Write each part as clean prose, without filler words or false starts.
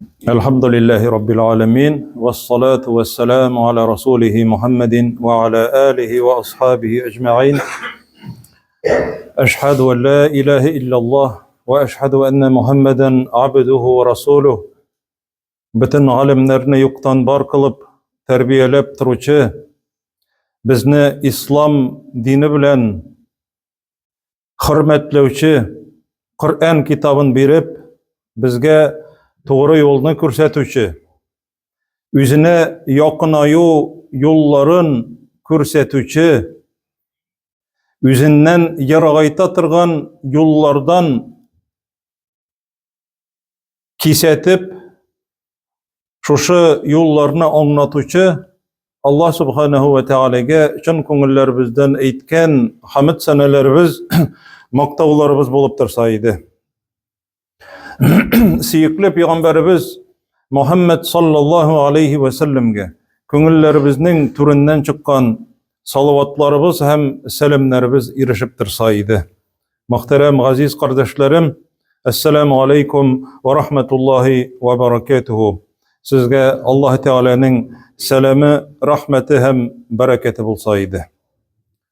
الحمد لله رب العالمين والصلاة والسلام على رسوله محمد وعلى آله وأصحابه أجمعين أشهد أن لا إله إلا الله وأشهد أن محمدا عبده ورسوله Бөтен галимнәрне юктан бар кылып, тәрбияләп торучы, безне ислам дине белән хөрмәтләүче Коръән китабын биреп, безгә тугры юлны күрсәтүче, үзенә якынаю юлларын күрсәтүче, үзеннән ерагайта торган юллардан кисәтеп, шушы юлларны аңлатучы Аллаһ Субханаһу ва Тәгаләгә чын күңелләребездән әйткән хамд сәнәләребез, мактауларыбыз булып торса иде. Сөекле пәйгамбәребез Мухаммад саллаллаһу алейхи ва сәлләмгә күңелләребезнең түреннән чыккан салаватларыбыз һәм сәламнәребез ирешеп торса иде. Мөхтәрәм газиз кардәшләрем, Әссәламу алейкум ва рахматуллаһи ва баракатуху. Сезгә Аллаһ Тәгаләнең сәламе, рәхмәте һәм бәрәкәте булса иде.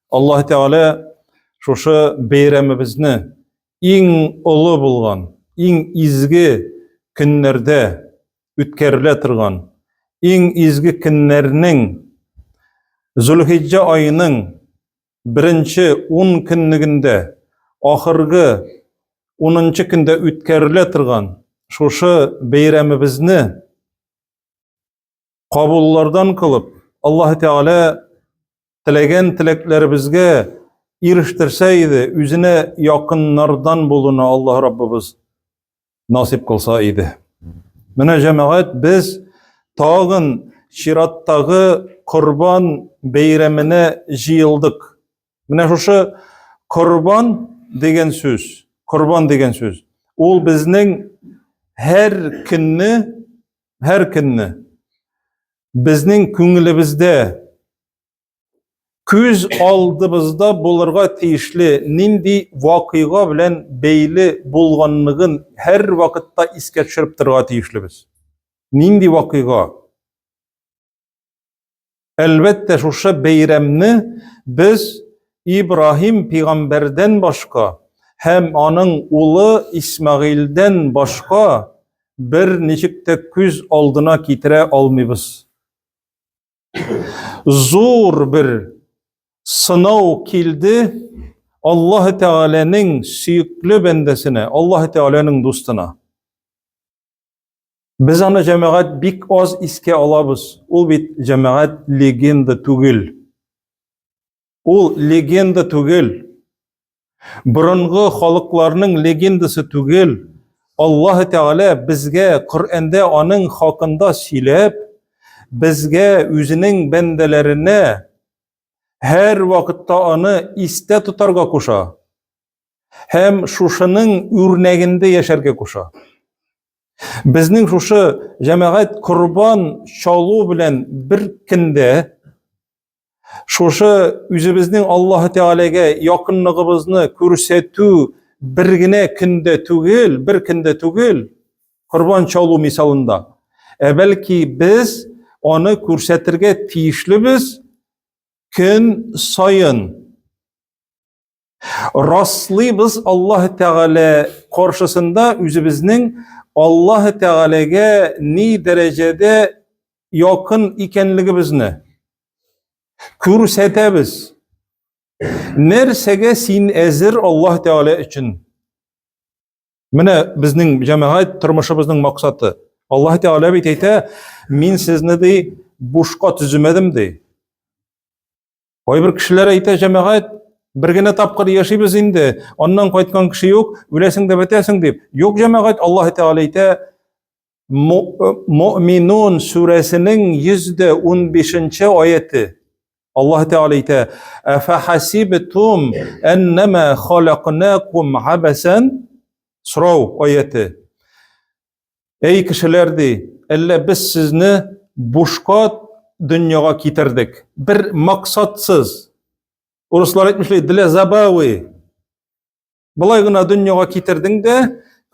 Аллаһ Тәгалә шушы бәйрәмебезне иң олы булган, иң изге көннәрдә үткәрелә торган иң изге көннәрнең Зөлхиҗҗә аеның беренче ун көнлегендә, ахыргы унынчы көндә үткәрелә торган шушы бәйрәмебезне кабуллардан кылып, Аллаһ Тәгалә теләгән теләкләребезгә ирештерсә иде, үзенә якыннардан булуны Аллаһ Раббыбыз насыйп кылса иде. Менә җәмәгать без тагын чираттагы Корбан бәйрәменә җыелдык. Менә шушы корбан дигән сүз, корбан дигән сүз, ул безнең һәр көнне, һәр көнне безнең күңелебездә күз алдыбызда булырга тиешле нинди вакыйга белән бәйле булганлыгын һәр вакытта искә төшереп торырга тиешлебез. Нинди вакыйга? Әлбәттә, шушы бәйрәмне без Ибраһим пәйгамбәрдән башка һәм аның улы Исмәгыйльдән башка бер ничек тә күз алдына китерә алмыйбыз. Зур бер сынау килде Аллаһ Тәгаләнең сөекле бәндәсенә, Аллаһ Тәгаләнең дустына. Без аны җәмәгать бик аз искә алабыз. Ул бит җәмәгать легенда түгел. Ул легенда түгел. Борынгы халыкларның легендасы түгел. Аллаһ Тәгалә безгә Коръәндә аның хакында сөйләп, безгә үзенең бәндәләренә һәр вакытта аны истә тотарга куша. Һәм шушының үрнәгендә яшәргә куша. Безнең шушы җәмәгать корбан чалу белән бер көндә Шушы үзебезнең Аллаһ Тәгаләгә якынлыгыбызны күрсәтү бер генә көндә түгел, бер көндә түгел, корбан чалу мисалында. Ә бәлки без аны күрсәтергә тиешлебез көн саен. Раслыйбыз Аллаһ Тәгалә каршысында үзебезнең Аллаһ Тәгаләгә ни дәрәҗәдә якын икәнлегебезне күрсәтәбез. Нәрсәгә син әзер Аллаһ Тәгалә өчен? Менә безнең җәмәгать тормышыбызның максаты. Аллаһ Тәгалә бит әйтә, мин сезне ди бушка төземәдем ди. Кайбер кешеләр әйтә, җәмәгать, бер генә тапкыр яшибез инде, аннан кайткан кеше юк, үләсең дә бетәсең дип. Юк, җәмәгать, Аллаһ Тәгалә әйтә, Му'минун сүрәсенең 115 аяте. Аллаһ Тәгалә әйтә, "Афахасибтум аннама халакнакум абасан?" Сорау аяте. Әй кешеләр ди, әллә без сезне бушка дөньяга китердек, бер максатсыз. Урыслар әйтмешли, для забавы. Болай гына дөньяга китердең дә,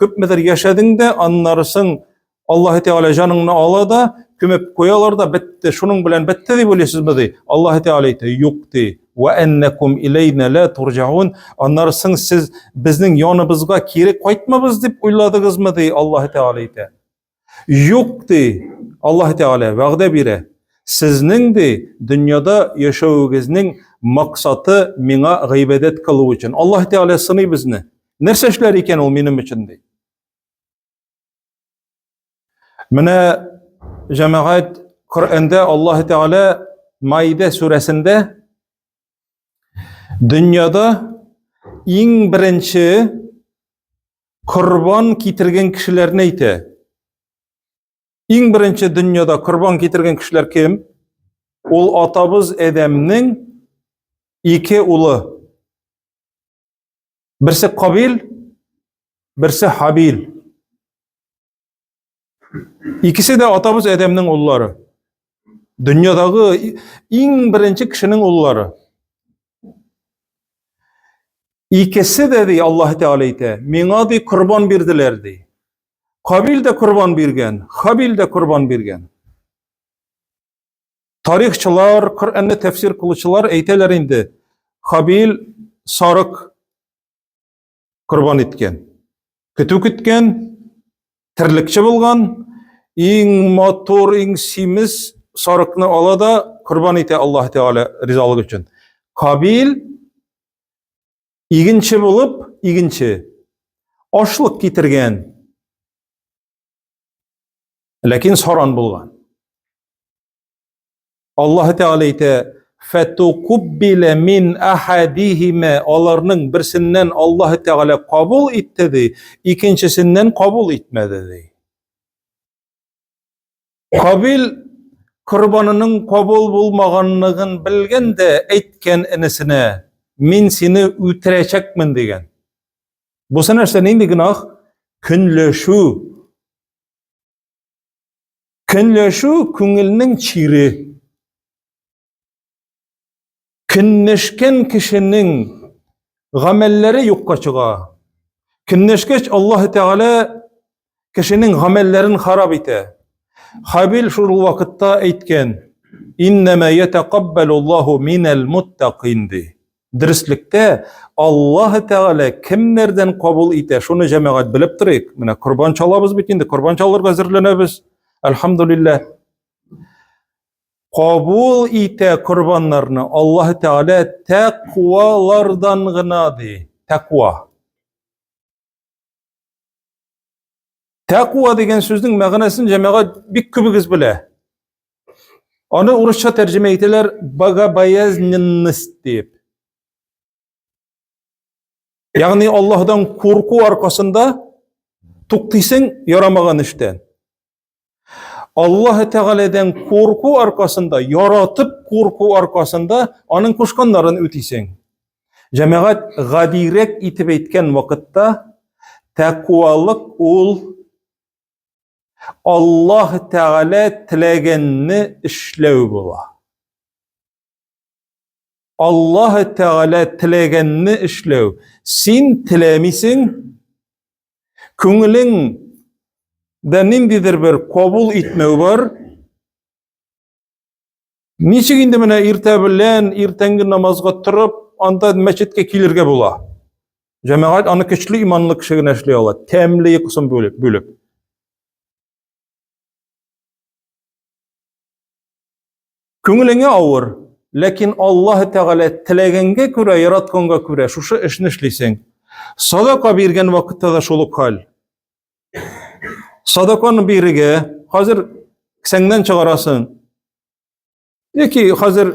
күпмедер яшәдең дә, аннарысын Аллаһ Тәгалә җаныңны ала да, күмеп куялар да, бетте, шуның белән бетте дип уйлыйсызмы ди? Аллаһ Тәгалә әйтә, юк ди. Ва аннакум илейна ла турҗаун. Аннары соң сез безнең яныбызга кире кайтмабыз дип уйладыгызмы ди Аллаһ Тәгалә әйтә. Юк ди. Аллаһ Тәгалә вәгъдә бирә. Сезнең ди дөньяда яшәвегезнең максаты миңа гыйбадәт кылу өчен. Аллаһ Тәгалә сыный безне. Нәрсә эшләр икән ул минем өчен ди. Менә җәмәгать Коръәндә Аллаһ Тәгалә Маида сүрәсендә дөньяда иң беренче корбан китергән кешеләрне әйтә. Иң беренче дөньяда корбан китергән кешеләр кем? Ул атабыз Адәмнең ике улы. Берсе Кабил, берсе Хабил. Икесе дә атабыз Адәмнең уллары. Дөньядагы иң беренче кешенең уллары. Икесе дә ди Аллаһ Тәгалә әйтә, миңа ди корбан бирделәр ди. Кабил дә корбан биргән, Хабил дә корбан биргән. Тарихчылар, Коръәнне тәфсир кылучылар әйтәләр инде, Хабил сарык корбан иткән. Көтү көткән, терлекче булган, иң матур, иң симез сарыкны ала да корбан итә Аллаһ Тәгалә ризалыгы өчен. Кабил игенче булып, игенче ашлык китергән. Ләкин саран булган. Аллаһ Тәгалә әйтә, "Фатукуббила мин ахадихима" аларның берсеннән Аллаһ Тәгалә кабул итте ди, икенчесеннән кабул итмәде ди. Кабил корбанының кабул булмаганлыгын белгән дә әйткән энесенә, "Мин сине үтерәчәкмен" дигән. Бусы нәрсә нинди гөнаһ? Көнләшү. Көнләшү күңелнең чире. Көнләшкән кешенең гамәлләре юкка чыга. Көнләшкәч Аллаһ Тәгалә кешенең гамәлләрен харап итә. Хабил шул вакытта әйткән: "Иннама ятакаббалуллаһу минал муттакин" ди. Дөреслектә Аллаһ Тәгалә кемнәрдән кабул итә, шуны җәмәгать белеп торыйк. Менә корбан чалабыз бит инде, корбан чалырга әзерләнәбез. Әлхәмдулилләһ. Кабул итә корбаннарны Аллаһ Тәгалә тәкъвалардан гына ди. Тәкъва. Тәкъва дигән сүзнең мәгънәсен җәмәгать бик күбегез белә. Аны урысча тәрҗемә итәләр богобоязненность дип. Ягъни Аллаһдан курку аркасында туктыйсың ярамаган эштән. Аллаһ Тәгаләдән курку аркасында, яратып курку аркасында аның кушканнарын үтисең. Җәмәгать гадирәк итеп әйткән вакытта тәкъвалык ул Аллаһ Тәгалә теләгәнне эшләү була. Аллаһ Тәгалә теләгәнне эшләү. Син теләмисең, күңелең дә ниндидер бер кабул итмәү бар. Ничек инде менә иртә белән иртәнге намазга торып, анда мәчеткә килергә була? Җәмәгать аны көчле иманлы кеше генә эшли ала, тәмле йокысын бүлеп, бүлеп. Күңелеңә авыр, ләкин Аллаһ Тәгалә теләгәнгә күрә, яратканга күрә шушы эшне эшлисең. Садака биргән вакытта да шул ук хәл. Садаканы бирергә хәзер кесәңнән чыгарасың. Яки хәзер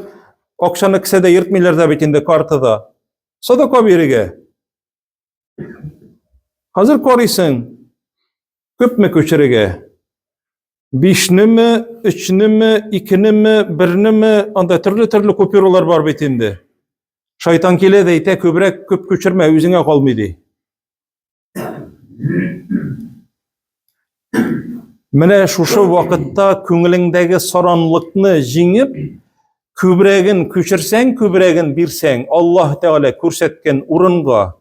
акчаны кесәдә йөртмиләр дә бит инде картада. Садака бирергә. Хәзер карыйсың, күпме күчерергә? Бишнеме, өчнеме, икенеме, бернеме, анда төрле-төрле купюралар бар бит инде. Шайтан килә дә әйтә, күбрәк күп күчермә, үзеңә калмый ди. Менә шушы вакытта күңелеңдәге саранлыкны җиңеп, күбрәген күчерсәң, күбрәген бирсәң, Аллаһ Тәгалә күрсәткән урынга,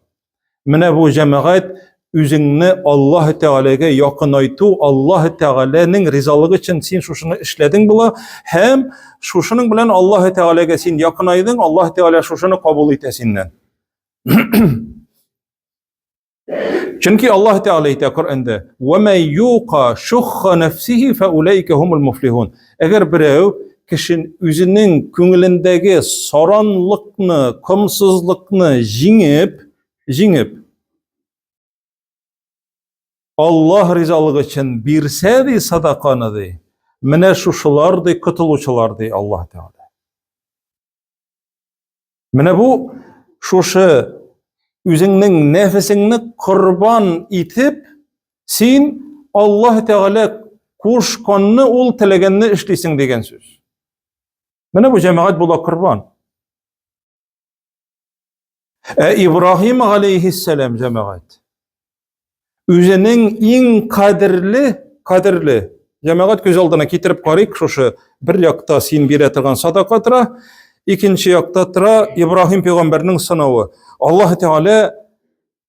менә бу җәмәгать үзеңне Аллаһ Тәгаләгә якынайту, Аллаһ Тәгаләнең ризалыгы өчен син шушыны эшләдең була һәм шушының белән Аллаһ Тәгаләгә син якынайдың, Аллаһ Тәгалә шушыны кабул итә синнән. Чөнки Аллаһ Тәгалә әйтә Коръәндә: "Ва ман юка шухха нафсихи фаулайка хумул муфлихун". Әгәр берәү кеше үзенең күңелендәге саранлыкны, комсызлыкны җиңеп, җиңеп Аллаһ ризалыгы өчен бирсә ди садаканы ди. Менә шушылар ди котылучылар ди Аллаһ Тәгалә. Менә бу шушы үзеңнең нәфесеңне корбан итеп, син Аллаһ Тәгалә кушканны, ул теләгәнне эшлисең дигән сүз. Менә бу җәмәгать була корбан. Ә Ибраһим алейхиссәлам җәмәгать үзенең иң кадерле, кадерле җәмәгать күз алдына китереп карыйк, шушы бер якта син бирә торган садака тора, икенче якта тора Ибраһим пәйгамбәрнең сынавы. Аллаһ Тәгалә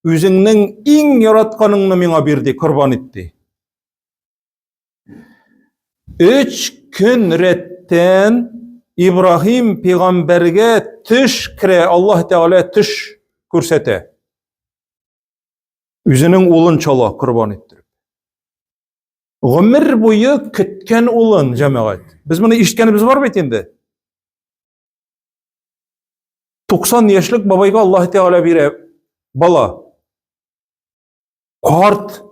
үзеңнең иң яратканыңны миңа бирде, корбан итте. Өч көн рәттән Ибраһим пәйгамбәргә төш керә, Аллаһ Тәгалә төш күрсәтә. Үзенең улын чала корбан иттереп. Гомер буе көткән улын, җәмәгать. Без моны ишеткәнебез бар бит инде. 90 яшьлек бабайга Аллаһ Тәгалә бирә бала. Карт.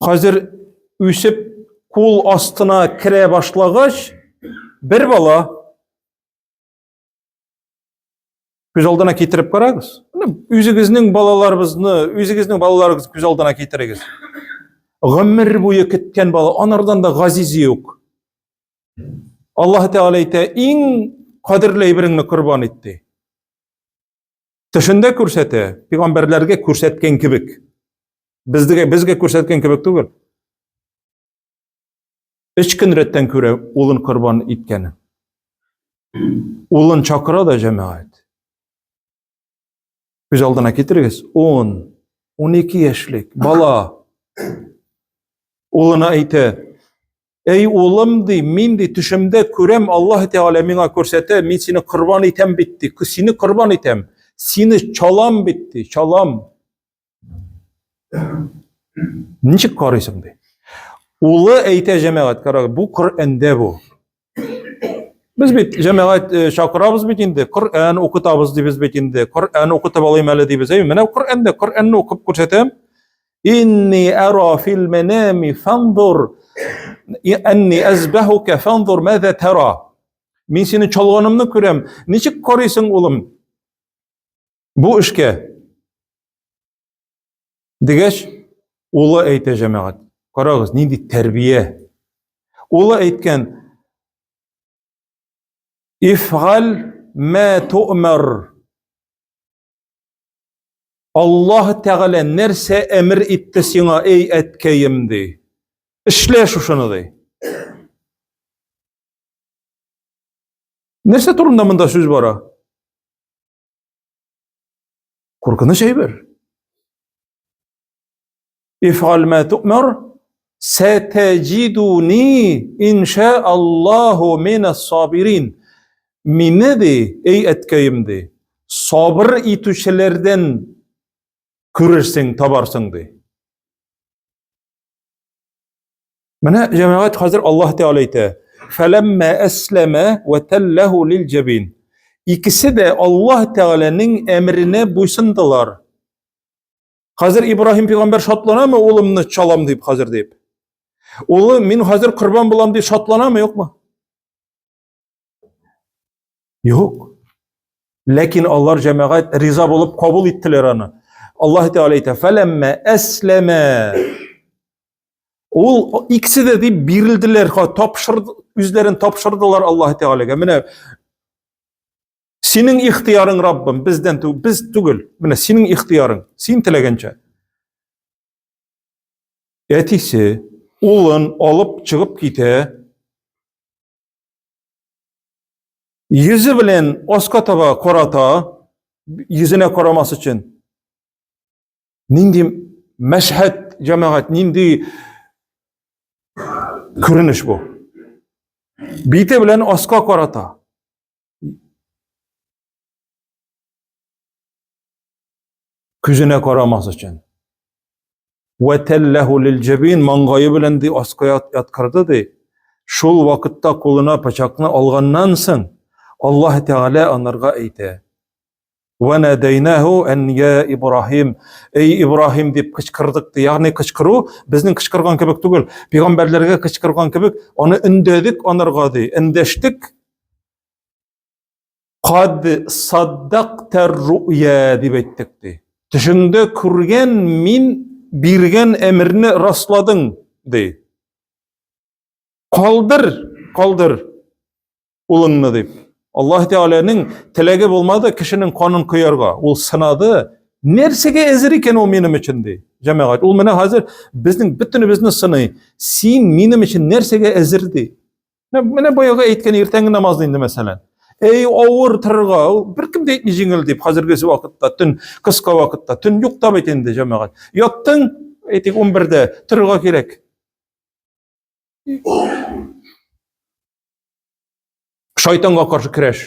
Хәзер үсеп кул астына керә башлагач, бер бала. Күз алдына китереп карагыз. Үзегезнең балаларыбызны, үзегезнең балаларыгызны күз алдына китерегез. Гомер буе көткән бала, анардан да газизе юк. Аллаһ Тәгалә әйтә, иң кадерле әйбереңне корбан ит ди. Төшендә күрсәтә, пәйгамбәрләргә күрсәткән кебек. Безгә безгә күрсәткән кебек түгел. Өч көн рәттән күрә улын корбан иткәнен. Улын чакыра да җәмәгать. Күз алдына китерегез, 10, 12 яшьлек бала улына әйтә, Эй улым ди, мин ди төшемдә күрәм, Аллаһ Тәгалә миңа күрсәтә, мин сине корбан итәм бит ди, сине корбан итәм, сине чалам бит ди, чалам. Ничек карыйсың ди. Улы әйтә җәмәгать, карагыз, бу Коръәндә бу. Без бит җәмәгать э, чакырабыз бит инде, Коръән укытабыз дибез бит инде. Коръән укытып алыйм әле дибез. Әй, менә Коръәндә, Коръәнне укып күрсәтәм. Инни ара фил манами фанзур анни азбахука фанзур маза тара. Мин сине чалганымны күрәм. Ничек карыйсың, улым? Бу эшкә дигәч, улы әйтә җәмәгать. Карагыз, нинди тәрбия. Улы әйткән, Ифгаль мә ту'мар. Аллаһ Тәгалә нәрсә әмер итте сиңа, эй әткәем, ди. Эшлә шушыны, ди. Нәрсә турында монда сүз бара? Куркыныч әйбер. Иф'аль ма ту'мар сәтәҗидуни инша Аллаһу минас сабирин. Мине ди, эй әткәем ди, сабыр итүчеләрдән күрерсең, табарсың ди. Менә җәмәгать хәзер Аллаһ Тәгалә әйтә: "Фәләммә әсләмә вә тәлләһу лил җәбин." Икесе дә Аллаһ Тәгаләнең әмеренә буйсындылар. Хәзер Ибраһим пәйгамбәр шатланамы, улымны чалам дип хәзер дип? Улы, мин хәзер корбан булам дип шатланамы, юкмы? Юк. Ләкин алар җәмәгать риза булып кабул иттеләр аны. Аллаһ Тәгалә әйтә: "Фәләммә әсләмә." Ул икесе дә дип бирелделәр, тапшырды, үзләрен тапшырдылар Аллаһ Тәгаләгә. Менә синең ихтыярың, Раббым, бездән түгел, без түгел. Менә синең ихтыярың, син теләгәнчә. Әтисе улын алып чыгып китә. Йөзе белән аска таба карата, йөзенә карамас өчен. Нинди мәшһәт, җәмәгать, нинди күренеш бу? Бите белән аска карата. Күзенә карамас өчен. Вә тәлләһу лил-җәбин, маңгае белән ди аска яткырды ди. Шул вакытта кулына пычакны алганнан соң Аллаһ Тәгалә анарга әйтә. Вә нәдәйнәһу ән я Ибраһим. Эй Ибраһим дип кычкырдык ди. Ягъни кычкыру безнең кычкырган кебек түгел. Пәйгамбәрләргә кычкырган кебек, аны өндәдек анарга ди. Эндәштек. Кад саддакта руя дип әйттек ди. Төшеңдә күргән мин биргән әмерне расладың ди. Калдыр, калдыр улыңны дип. Аллаһ Тәгаләнең теләге булмады кешенең канын коярга. Ул сынады. Нәрсәгә әзер икән ул минем өчен ди. Җәмәгать, ул менә хәзер безнең бөтенебезне сыный. Син минем өчен нәрсәгә әзер ди. Менә баягы әйткән иртәнге намазны инде мәсәлән. Эй, авыр торырга, ул беркем дә әйтми җиңел дип хәзерге вакытта, төн кыска вакытта, төн юк та бит инде, җәмәгать. Яттың, әйтик, 11-дә торырга кирәк. Шайтанга каршы көрәш.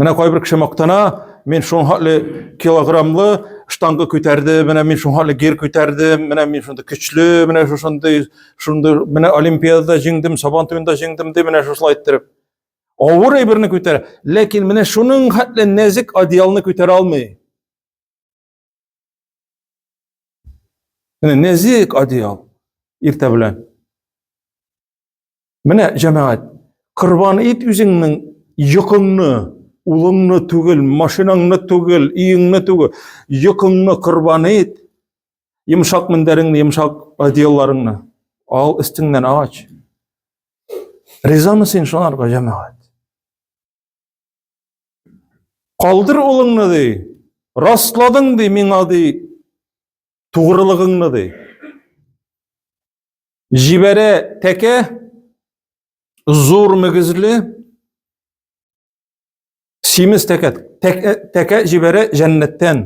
Менә кайбер кеше мактана, мин шунхатлы килограммлы штанга күтәрдем, менә мин шунхатлы гир күтәрдем, менә мин шундый көчле, менә шушындый, шундый, менә олимпиадада җиңдем, сабан туенда җиңдем ди, менә шушылай иттереп. Авыр әйберне күтәрә, ләкин менә шуның хәтле нәзек одеялны күтәрә алмый. Менә нәзек одеял иртә белән. Менә җәмәгать, корбан ит үзеңнең йокыңны, улыңны түгел, машинаңны түгел, өеңне түгел, йокыңны корбан ит. Йомшак мендәреңне, йомшак одеялларыңны ал өстеңнән ач. Ризамы син шуңарга, җәмәгать? Калдыр улыңны ди. Расладың ди миңа ди. Тугрылыгыңны ди. Җибәрә тәкә зур мөгезле симез тәкә. Тәкә, тәкә җибәрә җәннәттән.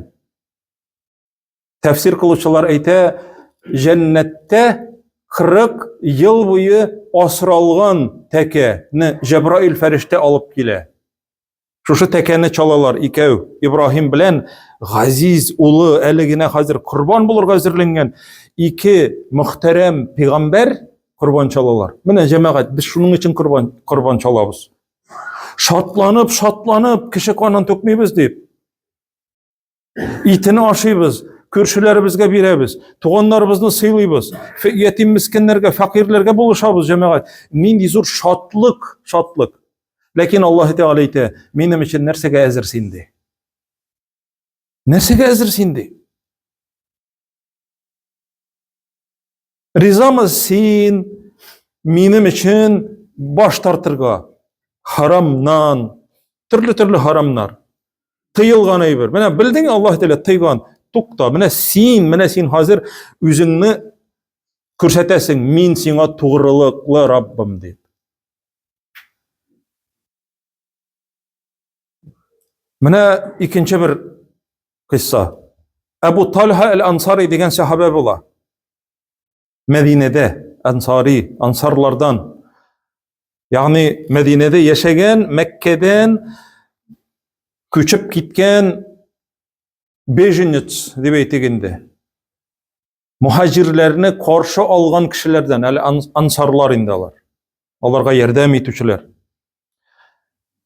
Тәфсир кылучылар әйтә, җәннәттә 40 ел буе асралган тәкәне Җәбраил фәрештә алып килә. Шушы тәкәне чалалар икәү, Ибраһим белән Газиз улы әле генә хәзер корбан булырга әзерләнгән ике мөхтәрәм пәйгамбәр корбан чалалар. Менә җәмәгать, без шуның өчен корбан корбан чалабыз. Шатланып, шатланып кеше канын түкмибез дип. Итен ашыйбыз, күршеләребезгә бирәбез, туганнарыбызны сыйлыйбыз, ятим мескеннәргә, фәкыйрьләргә булышабыз, җәмәгать. Нинди зур шатлык, шатлык. Ләкин Аллаһ Тәгалә әйтә, минем өчен нәрсәгә әзер син ди? Нәрсәгә әзер син ди? Ризамы син минем өчен баш тартырга? Харамнан, төрле-төрле харамнар. Тыелган әйбер. Менә белдең, Аллаһ Тәгалә тыйган. Тукта, менә син, менә син хәзер үзеңне күрсәтәсең, мин сиңа тугрылыклы Раббым дип. Менә икенче бер кыйсса. Әбу Тальха әл-Ансари дигән сәхабә була. Мәдинәдә Ансари, ансарлардан. Ягъни Мәдинәдә яшәгән, Мәккәдән күчеп киткән беженец дип әйтик инде. Мухаҗирләрне каршы алган кешеләрдән, әле ансарлар инде алар. Аларга ярдәм итүчеләр.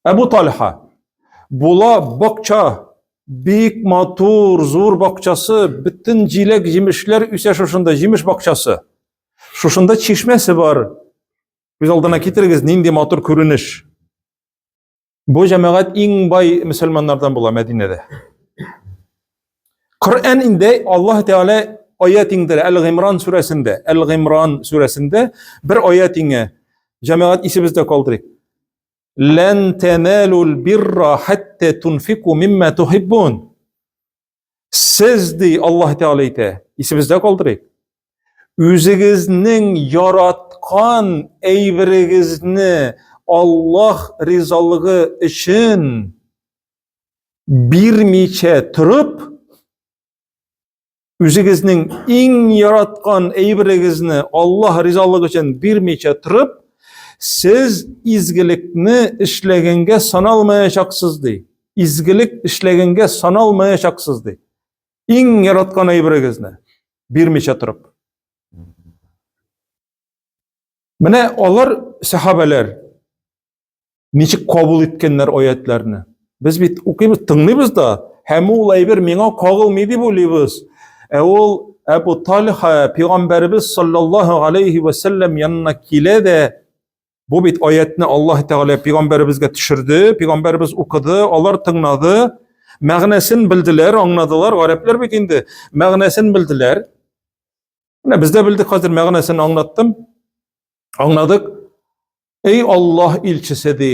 Әбу Талха була бакча, бик матур, зур бакчасы, бөтен җиләк җимешләр үсә шушында, җимеш бакчасы. Шушында чишмәсе бар. Күз алдына китерегез, нинди матур күренеш. Бу җәмәгать иң бай мөселманнардан була Мәдинәдә. Коръән инде Аллаһ Тәгалә аят иңдерә Әл-Гыймран сүрәсендә, Әл-Гыймран сүрәсендә бер аят иңә. Җәмәгать исебездә калдырыйк. Лән таналул бирра хатта тунфику мимма тухиббун. Сез ди Аллаһ Тәгалә әйтә, исебездә калдырыйк. Үзегезнең яраткан әйберегезне Аллаһ ризалыгы өчен бирмичә торып, Үзегезнең иң яраткан әйберегезне Аллаһ ризалыгы өчен бирмичә торып, сез изгелекне эшләгәнгә саналмаячаксыз ди. Изгелек эшләгәнгә саналмаячаксыз ди. Иң яраткан әйберегезне бирмичә торып. Менә алар сәхабәләр ничек кабул иткәннәр аятларны. Без бит укыйбыз, тыңлыйбыз да, һәм ул әйбер миңа кагылмый дип уйлыйбыз. Ә ул Әбу Талха пәйгамбәребез саллаллаһу алейхи ва саллям янына килә дә, бу бит аятны Аллаһ Тәгалә пәйгамбәребезгә төшерде, пәйгамбәребез укыды, алар тыңлады, мәгънәсен белделәр, аңладылар, гарәпләр бит инде мәгънәсен белделәр. Менә без дә белдек хәзер мәгънәсен аңлаттым. Аңладык. Эй Аллаһ илчесе ди.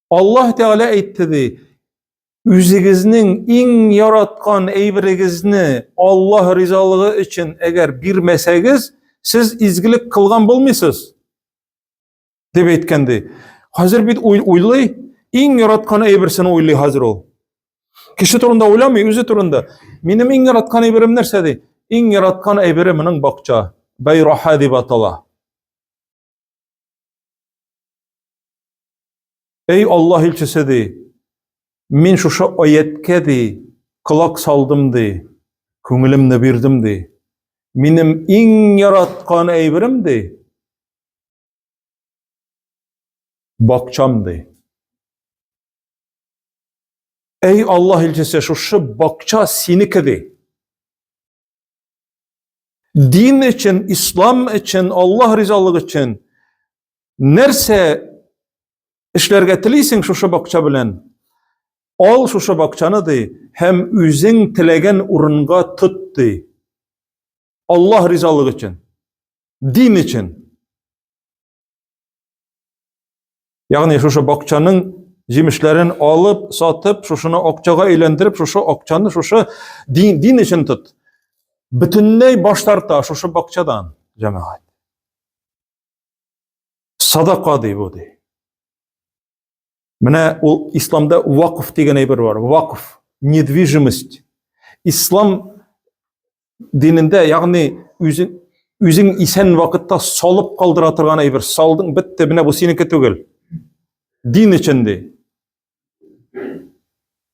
Аллаһ Тәгалә әйтте ди. Үзегезнең иң яраткан әйберегезне Аллаһ ризалыгы өчен әгәр бирмәсәгез, сез изгелек кылган булмыйсыз. Дип әйткән ди. Хәзер бит уйлый, иң яраткан әйберсен уйлый хәзер ул. Кеше турында уйламый, үзе турында. Минем иң яраткан әйберем нәрсә ди? Иң яраткан әйбере моның бакча, Байраха дип атала. Эй Аллаһ илчесе ди, мин шушы аяткә ди, колак салдым ди, күңелемне бирдем ди. Минем иң яраткан әйберем ди, бакчам ди. Эй Аллаһ илчесе, шушы бакча синеке ди. Дин өчен, ислам өчен, Аллаһ ризалыгы өчен нәрсә эшләргә телисең шушы бакча белән? Ал шушы бакчаны ди һәм үзең теләгән урынга тот ди. Аллаһ ризалыгы өчен, дин өчен. Ягъни шушы бакчаның җимешләрен алып, сатып, шушыны акчага әйләндереп, шушы акчаны шушы дин, дин өчен тот. Бөтенләй баш тарта шушы бакчадан, җәмәгать. Садака ди бу ди. Менә ул исламда вакыф дигән әйбер бар. Вакыф, недвижимость. Ислам динендә, ягъни үзең үзең исән вакытта салып калдыра торган әйбер. Салдың, бетте, менә бу синеке түгел. Дин өчен ди.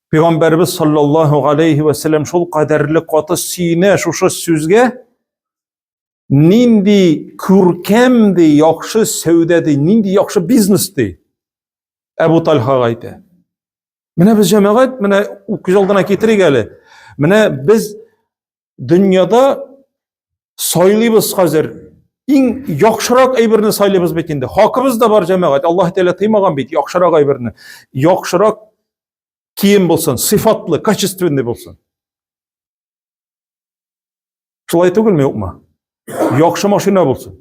Пәйгамбәрбез саллаллаһу алейхи ва саллям шул кадәрле каты сөенә шушы сүзгә, нинди күркәм ди, яхшы сәүдә ди, нинди яхшы бизнес ди. Әбу Тальхага әйтә. Менә без җәмәгать, менә күз алдына китерик әле. Менә без дөньяда сайлыйбыз хәзер. Иң яхшырак әйберне сайлыйбыз бит инде. Хакыбыз да бар җәмәгать. Аллаһ Тәгалә тыймаган бит яхшырак әйберне. Яхшырак кием булсын, сыйфатлы, качественный булсын. Шулай түгелме, юкмы? Яхшы машина булсын.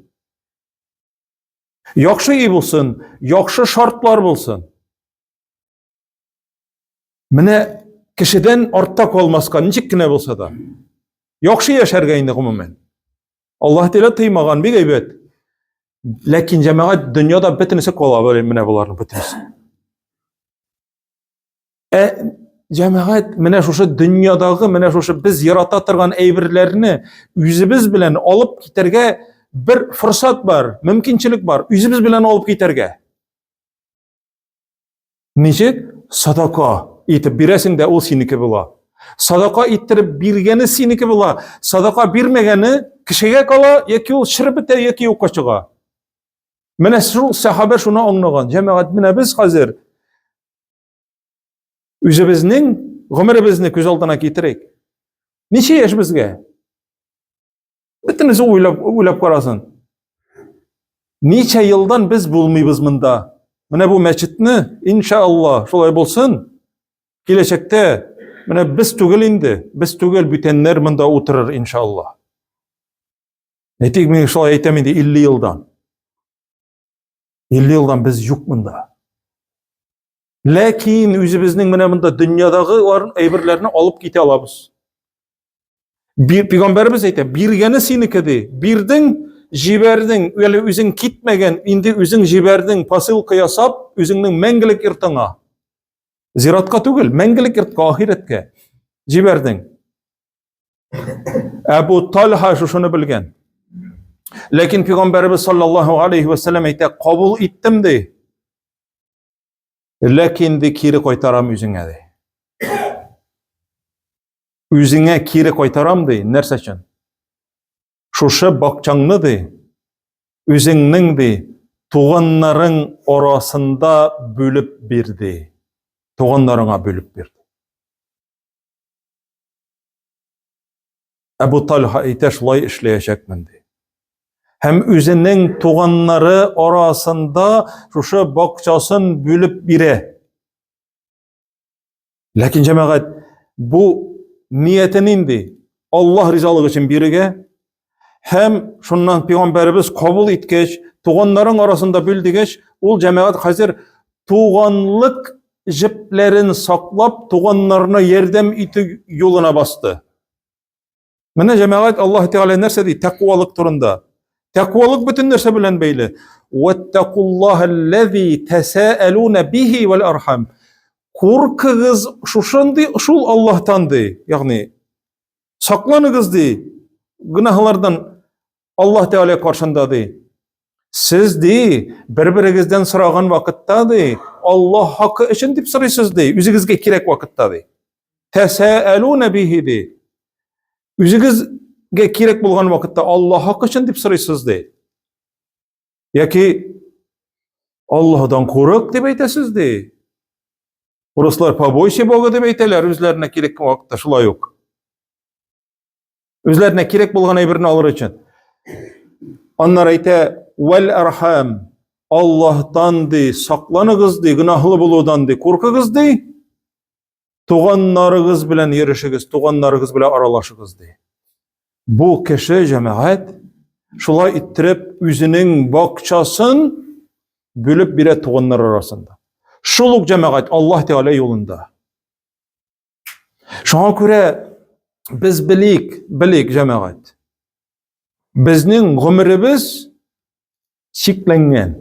Яхшы өй булсын, яхшы шартлар булсын. Менә кешедән артта калмаска, ничек кенә булса да. Яхшы яшәргә инде гомумән. Аллаһ Тәгалә тыймаган, бик әйбәт. Ләкин җәмәгать дөньяда бөтенесе кала менә боларның бөтенесе. Ә җәмәгать менә шушы дөньядагы, менә шушы без ярата торган әйберләрне үзебез белән алып китәргә бер форсат бар, мөмкинчелек бар, үзебез белән алып китәргә. Ничек? Садака итеп бирәсең дә ул синеке була. Садака иттереп биргәне синеке була. Садака бирмәгәне кешегә кала, яки ул череп бетә, яки юкка чыга. Менә шул сәхабә шуны аңлаган. Җәмәгать, менә без хәзер үзебезнең гомеребезне күз алдына китерик. Ничә яшь безгә? Бөтенесе уйлап, уйлап карасын. Ничә елдан без булмыйбыз монда? Менә бу мәчетне, иншалла, шулай булсын. Киләчәктә менә без түгел инде, без түгел, бүтәннәр монда утырыр, иншалла. Әйтик, мин шулай әйтәм инде 50 елдан. 50 елдан без юк монда. Ләкин үзебезнең менә монда дөньядагы әйберләрне алып китә алабыз. Пәйгамбәребез әйтә, биргәне синеке ди. Бирдең, җибәрдең, әле үзең китмәгән, инде үзең җибәрдең, посылка ясап, үзеңнең мәңгелек йортыңа. Зиратка түгел, мәңгелек йортка, ахирәткә җибәрдең. Әбу Талха шушыны белгән. Ләкин пәйгамбәребез саллаллаһу алейхи ва саллям әйтә, кабул иттем ди. Ләкин ди кире кайтарам үзеңә ди. Үзеңә кире кайтарам ди, нәрсә өчен? Шушы бакчаңны ди, үзеңнең ди, туганнарың арасында бүлеп бир ди. Туганнарыңа бүлеп бир. Әбу Тальха әйтә, шулай эшләячәкмен ди. Һәм үзенең туганнары арасында шушы бакчасын бүлеп бирә. Ләкин җәмәгать, бу нияте нинди? Аллаһ ризалыгы өчен бирергә һәм шуннан пәйгамбәребез кабул иткәч, туганнарың арасында бүл дигәч, ул җәмәгать хәзер туганлык җепләрен саклап, туганнарына ярдәм итү юлына басты. Менә җәмәгать Аллаһ Тәгалә нәрсә ди тәкъвалык турында? Тәкъвалык бөтен нәрсә белән бәйле. Ваттакуллаһаллази тасаалуна бихи вал архам. Куркыгыз шушындый шул Аллаһтан ди, ягъни сакланыгыз ди гөнаһлардан Аллаһ Тәгалә каршында ди. Сез ди, бер-берегездән сораган вакытта ди, Аллаһ хакы өчен дип сорыйсыз ди, үзегезгә кирәк вакытта ди. Тәсәәлүнә бихи ди. Үзегезгә кирәк булган вакытта Аллаһ хакы өчен дип сорыйсыз ди. Яки Аллаһдан курык дип әйтәсез ди. Урыслар побойся Бога дип әйтәләр үзләренә кирәк вакытта шулай ук. Үзләренә кирәк булган әйберне алыр өчен. Аннары әйтә, вәл архам, Аллаһтан ди, сакланыгыз ди, гөнаһлы булудан ди, куркыгыз ди. Туганнарыгыз белән йөрешегез, туганнарыгыз белән аралашыгыз ди. Бу кеше җәмәгать шулай иттереп үзенең бакчасын бүлеп бирә туганнар арасында. Шул ук җәмәгать Аллаһ Тәгалә юлында. Шуңа күрә без белик, белик җәмәгать. Безнең гомеребез чикләнгән.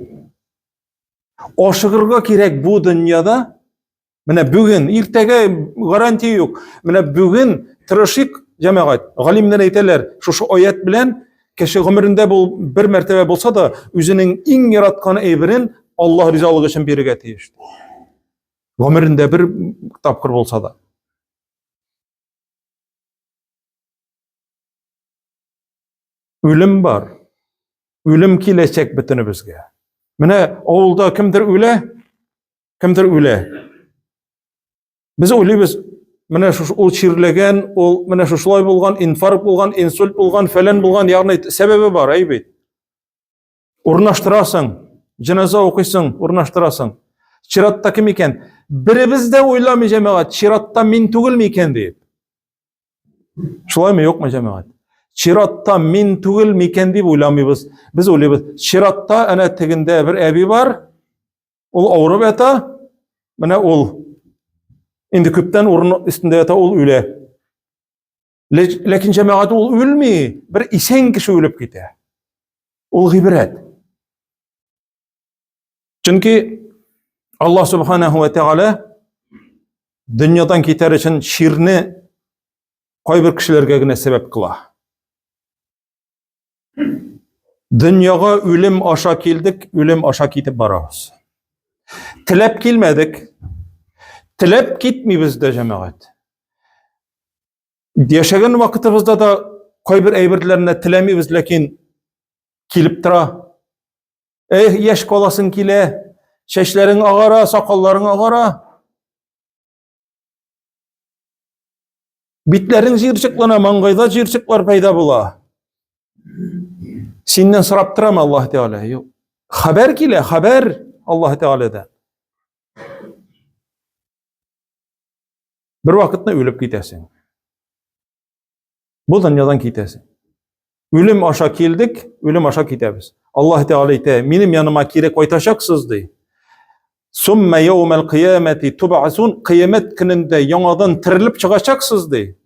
Ашыгырга кирәк бу дөньяда. Менә бүген, иртәгә гарантия юк. Менә бүген тырышыйк, җәмәгать. Галимнәр әйтәләр, шушы аят белән кеше гомерендә бул бер мәртәбә булса да, үзенең иң яраткан әйберен Аллаһ ризалыгы өчен бирергә тиеш. Гомерендә бер тапкыр булса да. Үлем бар. Үлем киләчәк бөтенебезгә. Менә авылда кемдер үлә, кемдер үлә. Без уйлыйбыз, менә шушы ул чирләгән, ул менә шушылай булган, инфаркт булган, инсульт булган, фәлән булган, ягъни сәбәбе бар, әй бит. Урнаштырасың, җеназа укыйсың, урнаштырасың. Чиратта кем икән? Беребез дә уйламый җәмәгать, чиратта мин түгелме икән дип. Шулаймы, юкмы җәмәгать? Чиратта мин түгел микән дип уйламыйбыз. Без уйлыйбыз, чиратта әнә тегендә бер әби бар, ул авырып ята, менә ул инде күптән урын өстендә ята, ул үлә. Ләкин җәмәгать ул үлми, бер исән кеше үлеп китә. Ул гыйбрәт. Чөнки Аллаһ субханаху ва тәгалә дөньядан китәр өчен чирне кайбер кешеләргә генә сәбәп кыла. Дөньяга үлем аша килдек, үлем аша китеп барабыз. Теләп килмәдек. Теләп китмибез дә җәмәгать. Яшәгән вакытыбызда да кайбер әйберләрне теләмибез, ләкин килеп тора. Эх, яшь каласың килә, чәчләрең агара, сакалларың агара. Битләрең җыерчыклана, маңгайда җыерчыклар пәйда була. Синнән сорап торамы Аллаһ Тәгалә? Юк. Хәбәр килә, хәбәр Аллаһ Тәгаләдән. Бер вакытны үлеп китәсең. Бу дөньядан китәсең. Үлем аша килдек, үлем аша китәбез. Аллаһ Тәгалә әйтә, минем яныма кире кайтачаксыз ди. Сумма яумал кыямати тубасун, кыямәт көнендә яңадан терелеп чыгачаксыз ди.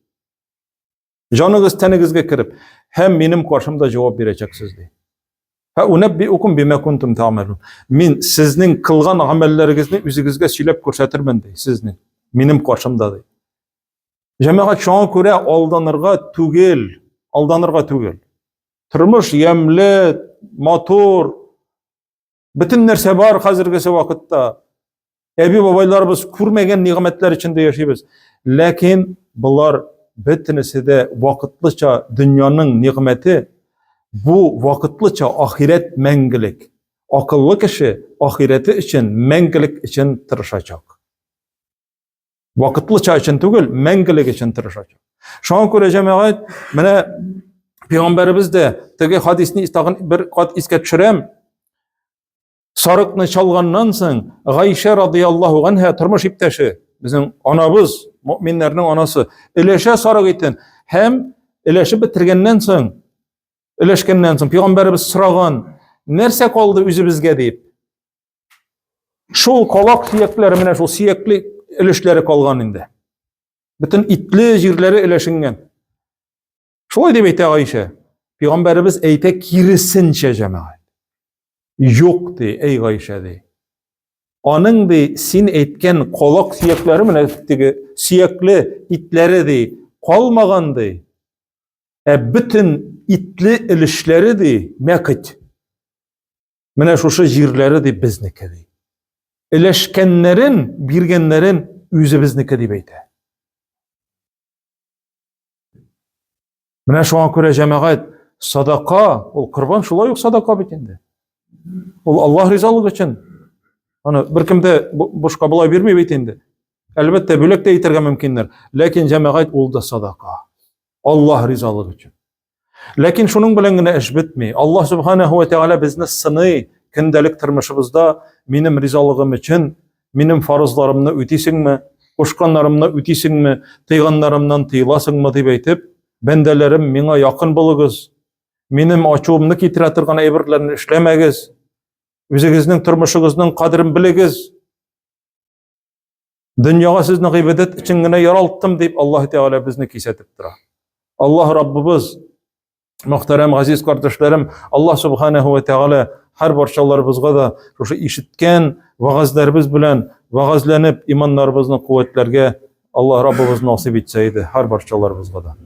Җаныгыз тәнегезгә кереп, һәм минем каршымда җавап бирәчәксез ди. Һә унәббиукум бима кунтум та'малун. Мин сезнең кылган гамәлләрегезне үзегезгә сөйләп күрсәтермен ди, сезнең минем каршымда ди. Җәмәгать шуңа күрә алданырга түгел, алданырга түгел. Тормыш ямьле, матур, бөтен нәрсә бар хәзергесе вакытта. Әби бабайларыбыз күрмәгән нигъмәтләр эчендә яшибез. Ләкин болар бөтенесе дә вакытлыча дөньяның нигъмәте. Бу вакытлыча ахирәт мәңгелек. Акыллы кеше ахирәте өчен, мәңгелек өчен тырышачак. Вакытлыча өчен түгел, мәңгелек өчен тырышачак. Шуңа күрә җәмәгать, менә пәйгамбәребез дә теге хадисне тагын бер кат искә төшерәм. Сарыкны чалганнан соң Гайшә радияллаһу анһа тормыш иптәше, безнең анабыз, мөэминнәрнең анасы, өләшә сарык итен һәм өләшеп бетергәннән соң, өләшкәннән соң пәйгамбәребез сораган, нәрсә калды үзебезгә дип. Шул калак сөякләре менә шул сөякле өлешләре калган инде. Бөтен итле җирләре өләшенгән. Шулай дип әйтә Гайшә. Пәйгамбәребез әйтә киресенчә җәмәгать. Юк ди, әй Гайшә ди. Аның ди син әйткән колак сөякләре менә теге сөякле итләре ди калмаган ди. Ә бөтен итле өлешләре ди мякоть. Менә шушы җирләре ди безнеке ди. Өләшкәннәрен, биргәннәрен үзебезнеке дип әйтә. Менә шуңа күрә җәмәгать садака, ул корбан шулай ук садака бит инде. Ул Аллаһ ризалыгы өчен. Аны беркем дә бушка болай бирми бит инде. Әлбәттә, бүләк тә итәргә мөмкиннәр, ләкин җәмәгать ул да садака. Аллаһ ризалыгы өчен. Ләкин шуның белән генә эш бетми. Аллаһ субханаһу ва тәгалә безне сыный көндәлек тормышыбызда минем ризалыгым өчен минем фарызларымны үтисеңме, кушканнарымны үтисеңме, тыйганнарымнан тыеласыңмы дип әйтеп, бәндәләрем миңа якын булыгыз, минем ачуымны китерә торган әйберләрне эшләмәгез, үзегезнең тормышыгызның кадерен белегез. Дөньяга сезне гыйбадәт өчен генә яралттым дип Аллаһ Тәгалә безне кисәтеп тора. Аллаһ Раббыбыз, мөхтәрәм газиз кардәшләрем, Аллаһ Субханаһу ва Тәгалә һәр барчаларыбызга да шушы ишеткән вәгазьләребез белән вәгазьләнеп иманнарыбызны куәтләргә Аллаһ Раббыбыз насыйп итсә иде һәр барчаларыбызга да.